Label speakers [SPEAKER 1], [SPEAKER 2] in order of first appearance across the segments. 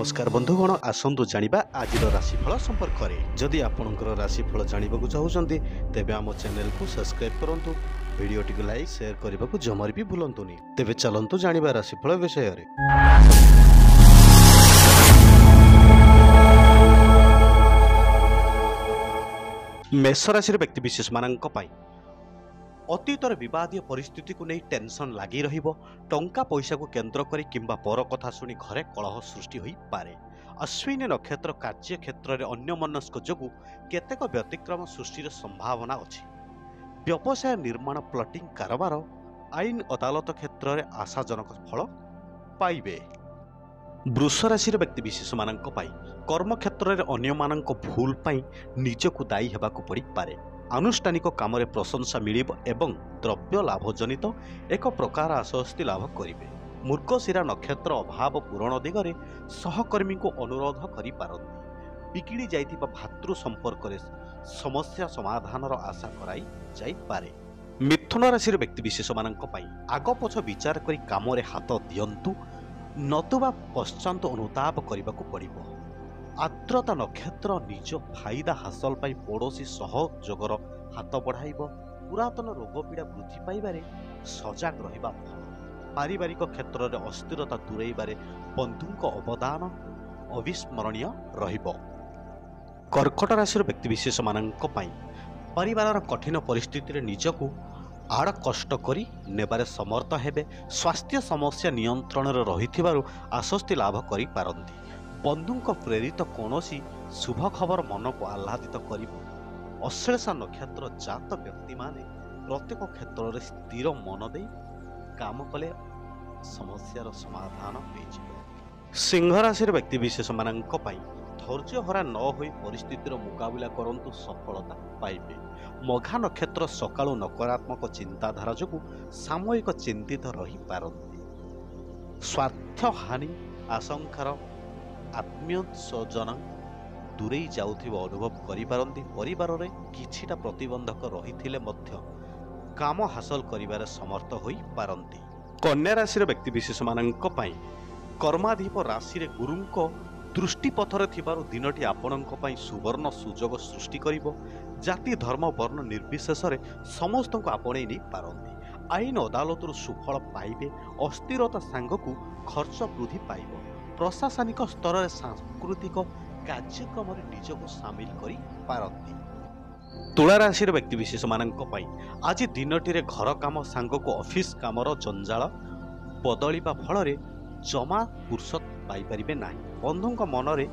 [SPEAKER 1] ନମସ୍କାର ବନ୍ଧୁଗଣ, ଆସନ୍ତୁ ଜାଣିବା ଆଜିର ରାଶିଫଳ ସମ୍ପର୍କରେ। ଯଦି ଆପଣଙ୍କର ରାଶିଫଳ ଜାଣିବାକୁ ଚାହୁଁଛନ୍ତି ତେବେ ଆମ ଚ୍ୟାନେଲକୁ ସବସ୍କ୍ରାଇବ୍ କରନ୍ତୁ, ଭିଡ଼ିଓଟିକୁ ଲାଇକ୍ ସେୟାର କରିବାକୁ ଜମାରେ ବି ଭୁଲନ୍ତୁନି। ତେବେ ଚାଲନ୍ତୁ ଜାଣିବା ରାଶିଫଳ ବିଷୟରେ। ମେଷ ରାଶିର ବ୍ୟକ୍ତିବିଶେଷମାନଙ୍କ ପାଇଁ ଅତୀତର ବିବାଦୀୟ ପରିସ୍ଥିତିକୁ ନେଇ ଟେନସନ୍ ଲାଗି ରହିବ। ଟଙ୍କା ପଇସାକୁ କେନ୍ଦ୍ର କରି କିମ୍ବା ପର କଥା ଶୁଣି ଘରେ କଳହ ସୃଷ୍ଟି ହୋଇପାରେ। ଅଶ୍ୱିନୀ ନକ୍ଷତ୍ର କାର୍ଯ୍ୟକ୍ଷେତ୍ରରେ ଅନ୍ୟମନସ୍କ ଯୋଗୁଁ କେତେକ ବ୍ୟତିକ୍ରମ ସୃଷ୍ଟିର ସମ୍ଭାବନା ଅଛି। ବ୍ୟବସାୟ, ନିର୍ମାଣ, ପ୍ଲଟିଂ କାରବାର, ଆଇନ ଅଦାଲତ କ୍ଷେତ୍ରରେ ଆଶାଜନକ ଫଳ ପାଇବେ। ବୃଷ ରାଶିର ବ୍ୟକ୍ତିବିଶେଷମାନଙ୍କ ପାଇଁ କର୍ମକ୍ଷେତ୍ରରେ ଅନ୍ୟମାନଙ୍କ ଭୁଲ ପାଇଁ ନିଜକୁ ଦାୟୀ ହେବାକୁ ପଡ଼ିପାରେ। ଆନୁଷ୍ଠାନିକ କାମରେ ପ୍ରଶଂସା ମିଳିବ ଏବଂ ଦ୍ରବ୍ୟ ଲାଭଜନିତ ଏକ ପ୍ରକାର ଆଶ୍ୱସ୍ତି ଲାଭ କରିବେ। ମୃଗଶିରା ନକ୍ଷତ୍ର ଅଭାବ ପୂରଣ ଦିଗରେ ସହକର୍ମୀଙ୍କୁ ଅନୁରୋଧ କରିପାରନ୍ତି। ବିଗିଡ଼ି ଯାଇଥିବା ଭାତୃ ସମ୍ପର୍କରେ ସମସ୍ୟା ସମାଧାନର ଆଶା କରାଇ ଯାଇପାରେ। ମିଥୁନ ରାଶିର ବ୍ୟକ୍ତିବିଶେଷମାନଙ୍କ ପାଇଁ ଆଗପଛ ବିଚାର କରି କାମରେ ହାତ ଦିଅନ୍ତୁ, ନତୁବା ପଶ୍ଚାତ ଅନୁତାପ କରିବାକୁ ପଡ଼ିବ। ଆର୍ଦ୍ରତା ନକ୍ଷତ୍ର ନିଜ ଫାଇଦା ହାସଲ ପାଇଁ ପଡ଼ୋଶୀ ସହଯୋଗର ହାତ ବଢ଼ାଇବ। ପୁରାତନ ରୋଗପୀଡ଼ା ବୃଦ୍ଧି ପାଇବାରେ ସଜାଗ ରହିବା ଭଲ। ପାରିବାରିକ କ୍ଷେତ୍ରରେ ଅସ୍ଥିରତା ଦୂରେଇବାରେ ବନ୍ଧୁଙ୍କ ଅବଦାନ ଅବିସ୍ମରଣୀୟ ରହିବ। କର୍କଟ ରାଶିର ବ୍ୟକ୍ତିବିଶେଷମାନଙ୍କ ପାଇଁ ପରିବାରର କଠିନ ପରିସ୍ଥିତିରେ ନିଜକୁ ଆଡ଼ କଷ୍ଟ କରି ନେବାରେ ସମର୍ଥ ହେବେ। ସ୍ୱାସ୍ଥ୍ୟ ସମସ୍ୟା ନିୟନ୍ତ୍ରଣରେ ରହିଥିବାରୁ ଆଶ୍ୱସ୍ତି ଲାଭ କରିପାରନ୍ତି। ବନ୍ଧୁଙ୍କ ପ୍ରେରିତ କୌଣସି ଶୁଭ ଖବର ମନକୁ ଆହ୍ଲାଦିତ କରିବ। ଅଶ୍ଳେଷା ନକ୍ଷତ୍ର ଜାତ ବ୍ୟକ୍ତିମାନେ ପ୍ରତ୍ୟେକ କ୍ଷେତ୍ରରେ ସ୍ଥିର ମନ ଦେଇ କାମ କଲେ ସମସ୍ୟାର ସମାଧାନ ହୋଇଯିବ। ସିଂହ ରାଶିର ବ୍ୟକ୍ତିବିଶେଷମାନଙ୍କ ପାଇଁ ଧୈର୍ଯ୍ୟହରା ନ ହୋଇ ପରିସ୍ଥିତିର ମୁକାବିଲା କରନ୍ତୁ, ସଫଳତା ପାଇବେ। ମଘା ନକ୍ଷତ୍ର ସକାଳୁ ନକାରାତ୍ମକ ଚିନ୍ତାଧାରା ଯୋଗୁଁ ସାମୟିକ ଚିନ୍ତିତ ରହିପାରନ୍ତି। ସ୍ୱାର୍ଥହାନି ଆଶଙ୍କାର ଆତ୍ମୀୟ ସ୍ୱଜନ ଦୂରେଇ ଯାଉଥିବା ଅନୁଭବ କରିପାରନ୍ତି। ପରିବାରରେ କିଛିଟା ପ୍ରତିବନ୍ଧକ ରହିଥିଲେ ମଧ୍ୟ କାମ ହାସଲ କରିବାରେ ସମର୍ଥ ହୋଇପାରନ୍ତି। କନ୍ୟା ରାଶିର ବ୍ୟକ୍ତିବିଶେଷମାନଙ୍କ ପାଇଁ କର୍ମାଧିପ ରାଶିରେ ଗୁରୁଙ୍କ ଦୃଷ୍ଟିପଥରେ ଥିବାରୁ ଦିନଟି ଆପଣଙ୍କ ପାଇଁ ସୁବର୍ଣ୍ଣ ସୁଯୋଗ ସୃଷ୍ଟି କରିବ। ଜାତି, ଧର୍ମ, ବର୍ଣ୍ଣ ନିର୍ବିଶେଷରେ ସମସ୍ତଙ୍କୁ ଆପଣେଇ ନେଇପାରନ୍ତି। ଆଇନ ଅଦାଲତରୁ ସୁଫଳ ପାଇବେ। ଅସ୍ଥିରତା ସାଙ୍ଗକୁ ଖର୍ଚ୍ଚ ବୃଦ୍ଧି ପାଇବ। ପ୍ରଶାସନିକ ସ୍ତରରେ ସାଂସ୍କୃତିକ କାର୍ଯ୍ୟକ୍ରମରେ ନିଜକୁ ସାମିଲ କରିପାରନ୍ତି। ତୁଳା ରାଶିର ବ୍ୟକ୍ତିବିଶେଷମାନଙ୍କ ପାଇଁ ଆଜି ଦିନଟିରେ ଘର କାମ ସାଙ୍ଗକୁ ଅଫିସ କାମର ଜଞ୍ଜାଳ ବଦଳିବା ଫଳରେ ଜମା ଫୁର୍ସତ ପାଇପାରିବେ ନାହିଁ। ବନ୍ଧୁଙ୍କ ମନରେ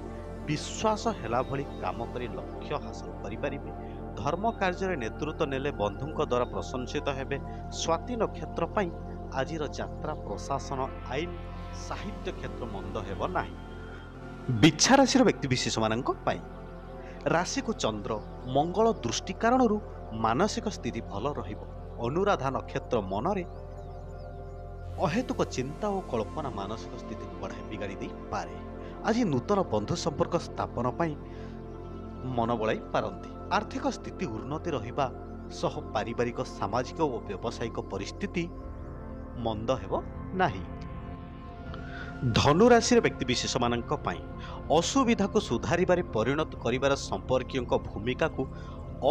[SPEAKER 1] ବିଶ୍ୱାସ ହେଲା ଭଳି କାମ କରି ଲକ୍ଷ୍ୟ ହାସଲ କରିପାରିବେ। ଧର୍ମ କାର୍ଯ୍ୟରେ ନେତୃତ୍ୱ ନେଲେ ବନ୍ଧୁଙ୍କ ଦ୍ୱାରା ପ୍ରଶଂସିତ ହେବେ। ସ୍ୱାତି ନକ୍ଷତ୍ର ପାଇଁ ଆଜିର ଯାତ୍ରା, ପ୍ରଶାସନ, ଆଇନ, ସାହିତ୍ୟ କ୍ଷେତ୍ର ମନ୍ଦ ହେବ ନାହିଁ। ବିଛା ରାଶିର ବ୍ୟକ୍ତିବିଶେଷମାନଙ୍କ ପାଇଁ ରାଶିକୁ ଚନ୍ଦ୍ର ମଙ୍ଗଳ ଦୃଷ୍ଟି କାରଣରୁ ମାନସିକ ସ୍ଥିତି ଭଲ ରହିବ। ଅନୁରାଧା ନକ୍ଷତ୍ର ମନରେ ଅହେତୁକ ଚିନ୍ତା ଓ କଳ୍ପନା ମାନସିକ ସ୍ଥିତିକୁ ବଢ଼ାଇ ବିଗାଡ଼ି ଦେଇପାରେ। ଆଜି ନୂତନ ବନ୍ଧୁ ସମ୍ପର୍କ ସ୍ଥାପନ ପାଇଁ ମନ ବଳାଇ ପାରନ୍ତି। ଆର୍ଥିକ ସ୍ଥିତି ଉନ୍ନତି ରହିବା ସହ ପାରିବାରିକ, ସାମାଜିକ ଓ ବ୍ୟବସାୟିକ ପରିସ୍ଥିତି ମନ୍ଦ ହେବ ନାହିଁ। ଧନୁ ରାଶିର ବ୍ୟକ୍ତିବିଶେଷମାନଙ୍କ ପାଇଁ ଅସୁବିଧାକୁ ସୁଧାରିବାରେ ପରିଣତ କରିବାର ସମ୍ପର୍କୀୟଙ୍କ ଭୂମିକାକୁ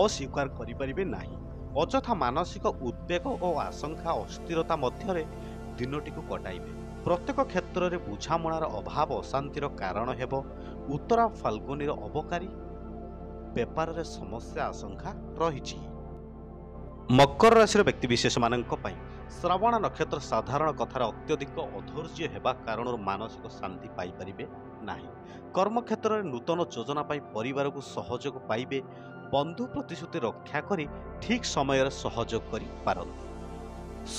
[SPEAKER 1] ଅସ୍ୱୀକାର କରିପାରିବେ ନାହିଁ। ଅଯଥା ମାନସିକ ଉଦ୍ବେଗ ଓ ଆଶଙ୍କା ଅସ୍ଥିରତା ମଧ୍ୟରେ ଦିନଟିକୁ କଟାଇବେ। ପ୍ରତ୍ୟେକ କ୍ଷେତ୍ରରେ ବୁଝାମଣାର ଅଭାବ ଅଶାନ୍ତିର କାରଣ ହେବ। ଉତ୍ତରା ଫାଲ୍ଗୁନୀର ଅବକାରୀ ବେପାରରେ ସମସ୍ୟା ଆଶଙ୍କା ରହିଛି। ମକର ରାଶିର ବ୍ୟକ୍ତିବିଶେଷମାନଙ୍କ ପାଇଁ ଶ୍ରବଣ ନକ୍ଷତ୍ର ସାଧାରଣ କଥାରେ ଅତ୍ୟଧିକ ଅଧୈର୍ଯ୍ୟ ହେବା କାରଣରୁ ମାନସିକ ଶାନ୍ତି ପାଇପାରିବେ ନାହିଁ। କର୍ମକ୍ଷେତ୍ରରେ ନୂତନ ଯୋଜନା ପାଇଁ ପରିବାରକୁ ସହଯୋଗ ପାଇବେ। ବନ୍ଧୁ ପ୍ରତିଶ୍ରୁତି ରକ୍ଷା କରି ଠିକ୍ ସମୟରେ ସହଯୋଗ କରିପାରନ୍ତି।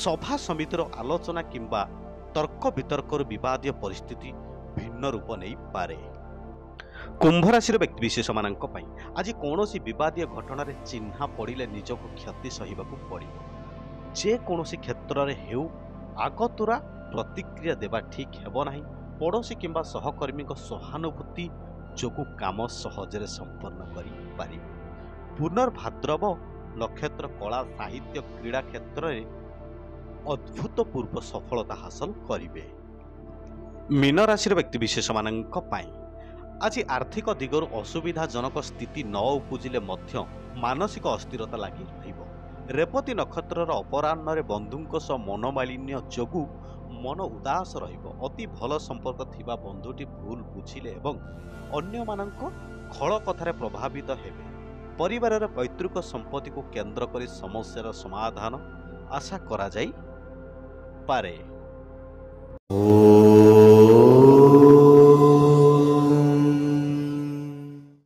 [SPEAKER 1] ସଭା ସମିତିର ଆଲୋଚନା କିମ୍ବା ତର୍କ ବିତର୍କରୁ ବିବାଦୀୟ ପରିସ୍ଥିତି ଭିନ୍ନ ରୂପ ନେଇପାରେ। କୁମ୍ଭ ରାଶିର ବ୍ୟକ୍ତିବିଶେଷମାନଙ୍କ ପାଇଁ ଆଜି କୌଣସି ବିବାଦୀୟ ଘଟଣାରେ ଚିହ୍ନା ପଡ଼ିଲେ ନିଜକୁ କ୍ଷତି ସହିବାକୁ ପଡ଼ିବ। ଯେକୌଣସି କ୍ଷେତ୍ରରେ ହେଉ ଆଗତୁରା ପ୍ରତିକ୍ରିୟା ଦେବା ଠିକ୍ ହେବ ନାହିଁ। ପଡ଼ୋଶୀ କିମ୍ବା ସହକର୍ମୀଙ୍କ ସହାନୁଭୂତି ଯୋଗୁଁ କାମ ସହଜରେ ସମ୍ପନ୍ନ କରିପାରିବେ। ପୁନର୍ଭାଦ୍ରବ ନକ୍ଷତ୍ର କଳା, ସାହିତ୍ୟ, କ୍ରୀଡ଼ା କ୍ଷେତ୍ରରେ ଅଦ୍ଭୁତପୂର୍ବ ସଫଳତା ହାସଲ କରିବେ। ମୀନ ରାଶିର ବ୍ୟକ୍ତିବିଶେଷମାନଙ୍କ ପାଇଁ ଆଜି ଆର୍ଥିକ ଦିଗରୁ ଅସୁବିଧାଜନକ ସ୍ଥିତି ନ ଉପୁଜିଲେ ମଧ୍ୟ ମାନସିକ ଅସ୍ଥିରତା ଲାଗି ରହିବ। ରେବତୀ ନକ୍ଷତ୍ରର ଅପରାହ୍ନରେ ବନ୍ଧୁଙ୍କ ସହ ମନୋମାଳିନ୍ୟ ଯୋଗୁଁ ମନ ଉଦାସ ରହିବ। ଅତି ଭଲ ସମ୍ପର୍କ ଥିବା ବନ୍ଧୁଟି ଭୁଲ ବୁଝିଲେ ଏବଂ ଅନ୍ୟମାନଙ୍କ ଖଳ କଥାରେ ପ୍ରଭାବିତ ହେବେ। ପରିବାରରେ ପୈତୃକ ସମ୍ପତ୍ତିକୁ କେନ୍ଦ୍ର କରି ସମସ୍ୟାର ସମାଧାନ ଆଶା କରାଯାଇପାରେ।